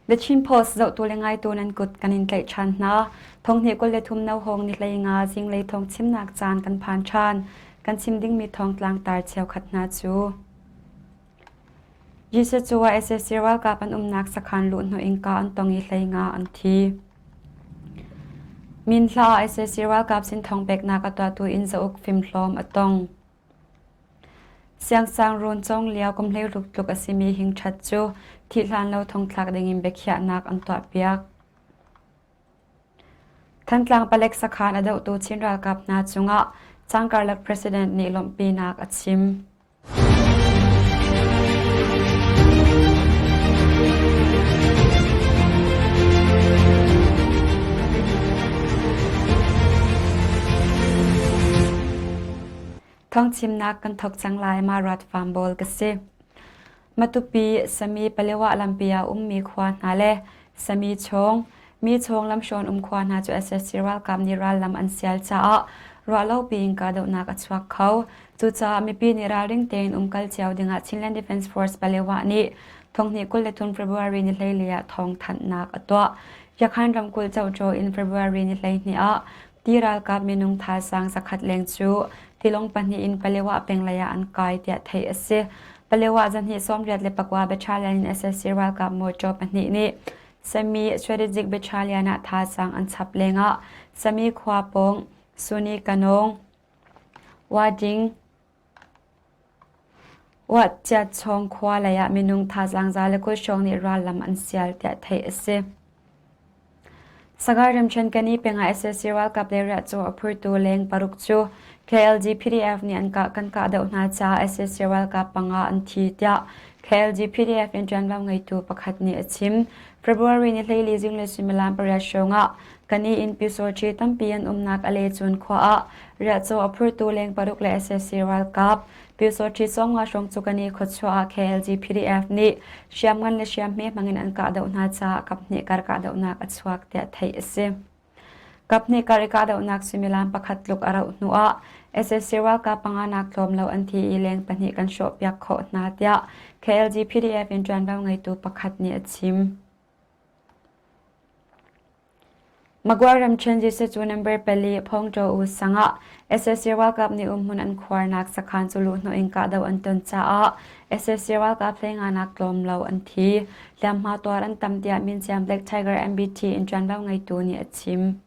The Chin Post zohtu le ngaitu nan kut kan in tlaih ṭhan hna. Thonghnih 23 no hawng ni 15 zinglei thawng chimnak caan kan phan ṭhan. Kan chim dingmi thawng tlangtar cheukhat hna cu Jesuh cu sac ralkap an umnak sakhan luhhnawh in ka an tong i 15 an thi. Minhla ah sac ralkap sin thawng peknak a tuahtu in zauk fimhlawm a tong. Siangsangruun cawng lio kum 16 tluk a simi hingṭhat cu thih hlan lo thongthlak dingin biakhiahnak an tuahpiak. Thantlang palek sakhan a dohtu Chin ralkap hna cungah cangkarlak president nih lawmhpinak a chim. Thawngchimnak kan thawk cang lai ma rat farm bawl ka si. Matupi Sami Palewa lampi ah ummi khua hna le Sami Chawng, Mi Chawng lamhrawn um khua hna cu SSC ralkap nih rallam an sial caah ruahlopi in kahdohnak a chuak kho. Cucaah mipi nih ralring tein umkal cio dingah Chinland Defense Force Palewa nih thonghnih 23 February ni 14 ah thawngthanhnak a tuah. Yakhan ramkulh Cohtaw in February ni 12 ah Ti ralkap minung thazaang zakhat leng cu tilawng pahnih in Palewa peng lei ah an kai tiah theih a si. Palewa zahnih 84 battalion in sac ralkap mawṭaw pahnih nih Sami Strategic Battalion ah thazaang an chap lengah Sami khua pawng Suni Kanong, Wading, Watchiatchawng khua lei ah minung thazaang 120 hrawng nih rallam an sial tiah theih a si. Sagaing ramṭhen Kani peng ah sac ralkap le riahcaw a phurtu leng paruk cu KLG PDF nih an kah kan kahdoh hna caah sac ralkap panga an thi tiah KLG PDF in ṭuanvo ngeitu pakhat nih a chim. February ni 14 zinglei suimilam pariat hrawng ah Kani in Pyusawṭhi tampi an umnak a lecun khua ah riahcaw a phurtu leng paruk le sac ralkap Pyusawṭhi 50 hrawng cu Kani khuachuah ah KLG PDF nih hriamngan le hriamhme hmangin an kahdoh hna caah kaphnih kar kahdohnak a chuak tiah theih a si. Kaphnih kar i kahdohnak suimilam pakhat tluk a rauh hnuah sac ralkap panga nak tlawm lo an thi i leng pahnih kan hrawhpiak khawh hna tiah KLG PDF in ṭuanvo ngeitu pakhat nih a chim. Magway ramṭhen Jesuh cu number pali Phongṭaw U sang ah sac ralkap nih umhmun an khuarnak sakhan cu luhhnawh in kahdoh an ton caah sac ralkap 15 nak tlawm lo an thi. Hliamhma tuar an tam tiah Minciam Black Tiger MBT in ṭuanvo ngeitu nih a chim.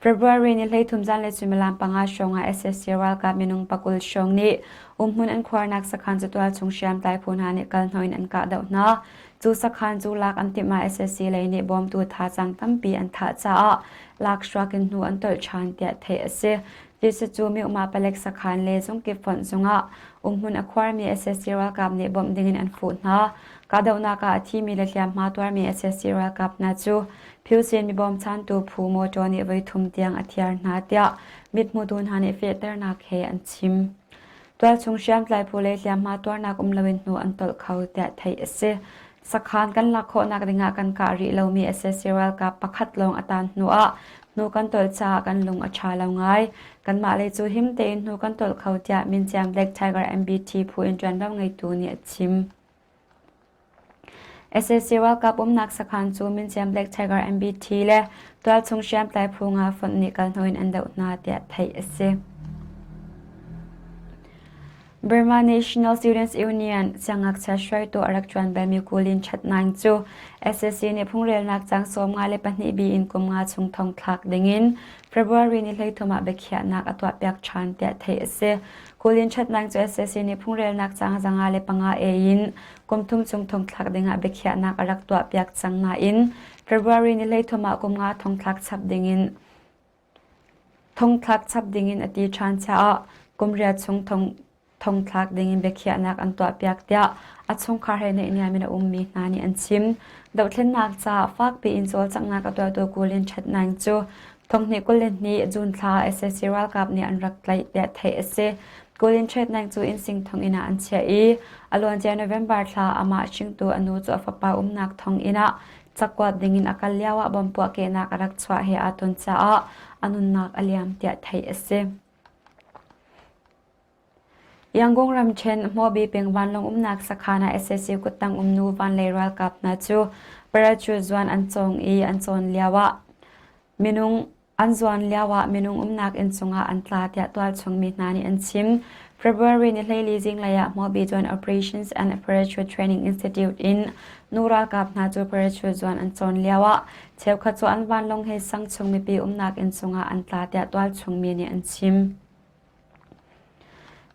February ni 13 zanlei suimilam panga hrawng ah sac ralkap minung pakul hrawng nih umhmun an khuarnak sakhan cu tualchung hriamtlai phu hna nih kalhnawh in an kahdoh hna. Cu sakhan cu lak an timh ah sac lei nih bawmtu thazaang tampi an thah caah lakhruak in hnu an tolh ṭhan tiah theih a si. Jesuh cu Myanmar palek sakhan le zungkip fonh zungah umhmun a khuarmi sac ralkap nih bawmh dingin an fuh hna. Kahdohnak ah a thimi le hliamhma tuarmi sac ralkap hna cu Philsin mibawmchantu phu mawṭaw nih voithum tiang a thiar hna tiah mithmutu hna nih fehternak he an chim. Tualchung hriamtlai phu le hliamhma tuarnak um loin hnu an tolh kho tiah theih a si. Sakhan kan lak khawhnak dingah kan kah rih lomi sac ralkap pakhat lawng a taan hnuah hnu kan tolh caah kan lung a ṭha lo ngai. Kanmah lei cu him tein hnu kan tolh kho tiah Minciam Black Tiger MBT phu in ṭuanvo ngeitu nih a chim. Sac ralkap umnak sakhan cu Minciam Black Tiger MBT le tualchung hriamtlai phu nga fonh nih kalhnawh in an doh hna tiah theih a si. Burma National Students Union siangngakchia hruaitu a rak ṭuan balmi Kulin Chat Naing cu sac nih phungrelnak caang 52 bi in kum nga chung thongthlak dingin February ni 13 ah biakhiahnak a tuahpiak ṭhan tiah theih a si. Kulin Chat Naing cu sac nih phungrelnak caang 505 A in kum thum chung thongthlak dingah biakhiahnak a rak tuahpiak cang nain February ni 13 ah kum nga thongthlak chap dingin Thongthlak chap dingin a ti ṭhan caah kum riat chung thongthlak dingin biakhiahnak an tuahpiak tiah a chungkhar he naihniam in a ummi hna nih an chim. Dohthlennak caah fakpi in cawlcanghnak a tuahtu Kulin Chat Naing cu thonghnih 22 June thla sac ralkap nih an rak tlaih tiah theih a si. Kulin Chat Naing cu innsing thonginn ah an chiah i a luancia November thla amah hringtu a nu cu a fapa umnak thonginn ah Cakuat dingin a kal lioah bomb puahkehnak a rak chuah he aa ton caah a nunnak a liam tiah theih a si. Yangon ramṭhen Hmawbi peng vanlawng umnak sakhan ah sac kuttang um nu vanlei ralkap hna cu Parachute zuan an cawng i an cawn lioah minung An zuan lioah minung umnak inn cungah an tla tiah tualchung mi hna nih an chim. February ni 14 zinglei ah Hmawbi Joint Operations and Parachute Training Institute in nu ralkap hna cu parachute zuan an cawn lioah cheukhat cu an vanlawng he sang chung mipi umnak inn cungah an tla tiah tualchung mi nih an chim.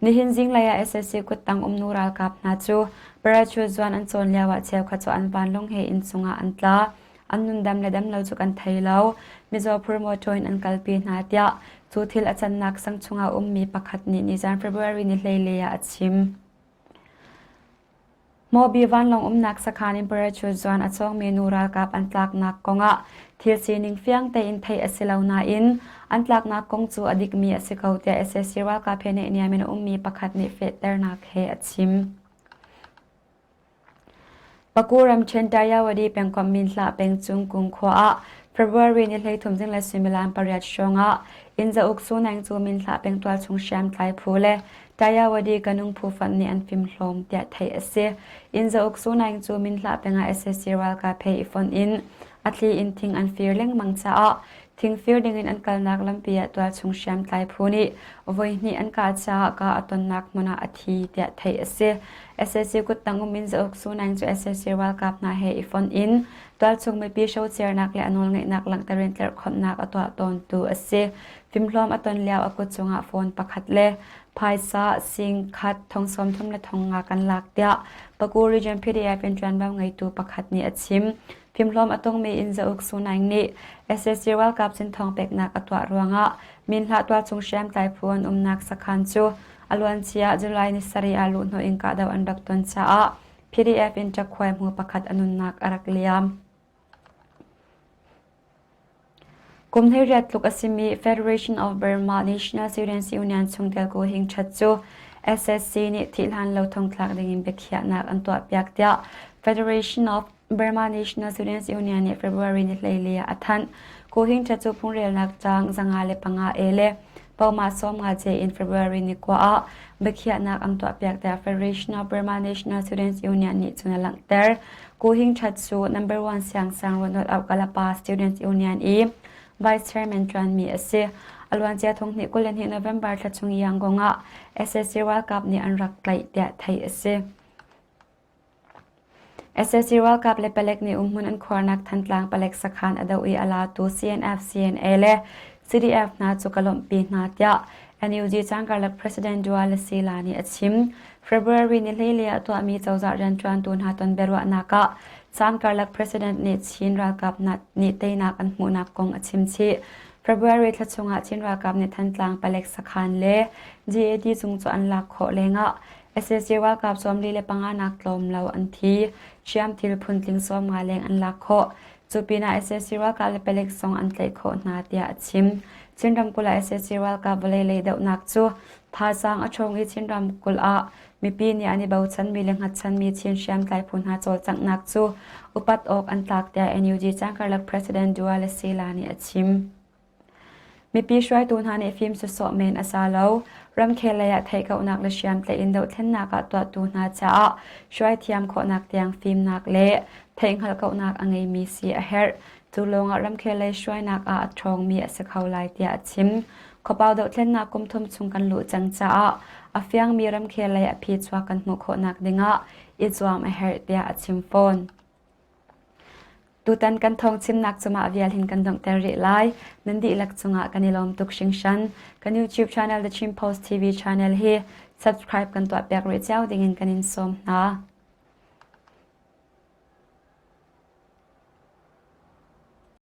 Nihin zinglei ah sac kuttang um nu ralkap hna cu parachute zuan an cawn lioah cheukhat cu an vanlawng he inn cungah an tla. An nundam le dam lo cu kan thei lo. Mizaw phur mawṭaw in an kalpi hna tiah cu thil a cannak sang chungah ummi pakhat nih nizan February ni 14 ah a chim. Hmawbi vanlawng umnak sakhan in parachute zuan a cawngmi nu ralkap an tlaknak kongah thil sining fiang tein theih a si lo nain an tlaknak kong cu a dikmi a si ko tiah sac ralkap he naihniam in a ummi pakhat nih fehternak he a chim. Paku ramṭhen Tayawadi pengkomh Minhlah peng cung Kung khua ah February ni 13 zinglei suimilam pariat hrawngah inn zauk Sunaing cu Minhlah peng tualchung hriamtlai phu le Tayawadi kanung phu fanh nih an fimhlawm tiah theih a si. Inn zauk Sunaing cu Minhlah peng ah sac ralkap he i fonh in a thli in thing an fir lengmang caah thing fir dingin an kalnak lampi ah tualchung hriamtlai phu nih voihnih an kah caah kah a tonnak hmun ah a thi tiah theih a si. Sac kuttang um in zauk Sunaing cu sac ralkap hna he i fonh in tualchung mipi hrocernak le a nawlngeihnak langhter in tlerhkhonhnak a tuah tawntu a si. Fimhlawm a ton lio a kut cungah phone pakhat le phaisa sing khat thong 30 le thong nga kan lak tiah Paku Region PDF in ṭuanvo ngeitu pakhat nih a chim. Fimhlawm a tongmi in Zauk Sunaing nih sac ralkap sin thawng peknak a tuah ruangah Minhlah tualchung hriamtlai phu an umnak sakhan cu a luancia July ni sarih ah luhhnawh in kahdoh an rak ton caah PDF in ṭakhuai hmu pakhat a nunnak a rak liam. Kum 18 tluk a simi Federation of Burma National Students Union chungtel Ko Hing Chat cu SSC nih thihhlan lo thongthlak dingin biakhiahnak an tuahpiak tiah Federation of Burma National Students Union nih February ni 14 ah a thanh. Ko Hing Chat cu phungrelnak caang 505 A le Poma 50 ce in February ni kua ah biakhiahnak an tuahpiak tiah Federation of Burma National Students Union nih cun a langhter. Ko Hing Chat cu number one siangsang Ronald Aukalapa Students Union i Vice Chairman ṭuanmi a si. A luancia thonghnih 22 November thla chung Yangon ah sac ralkap nih an rak tlaih tiah theih a si. Sac ralkap le palek nih umhmun an khuarnak Thantlang palek sakhan a doh i a latu CNF, CNA le CDF hna cu ka lawmhpi hna tiah NUG cangkarlak President Dua Lasila nih a chim. February ni 14 ah tuahmi cozah rianṭuantu hna ton biaruahnak ah cangkarlak President nih Chin ralkap nih teinak an hmuhnak kong a chim chih. February thla chungah Chin ralkap nih Thantlang palek sakhan le GAD cung cu an lak khawh lengah Sac ralkap 45 nak tlawm lo an thi. Hriamthil phuntling 50 leng an lak khawh. Cu pinah sac ralkap le palek zong an tlaih khawh hna tiah a chim. Chin ramkulh ah sac ralkap vawlei lei dohnak cu thazaang a ṭhawng i Chin ramkulh ah mipi nih an i bochanmi le hngatchanmi Chin hriamtlai phu hna cawlcanghnak cu upat awk an tlak tiah NUG cangkarlak President Dua Lasela nih a chim. Mipi hruaitu hna nih fim sawsawh men a sa lo. Ramkhel lei ah theihkauhnak le hriamtlaih in dohthlennak ah tuahtu hna caah hruaithiam khawhnak tiang fimnak le theihhngalhkauhnak a ngeimi si a herh. Cu lawngah ramkhel lei hruainak ah a ṭhawngmi a si kho lai tiah a chim. Khuapau dohthlennak kum thum chung kan luh cang caah a fiangmi ramkhel lei a phichuak kan hmuh khawhnak dingah i zuam a herh tiah a chim fawn. Tutan kan thawngchimnak cu mah vial hin kan donghter rih lai. Nan dihlak cungah kan i lawm tuk hringhran. Kan YouTube channel The Chin Post TV channel hi subscribe kan tuahpiak rih cio dingin kan in sawm hna.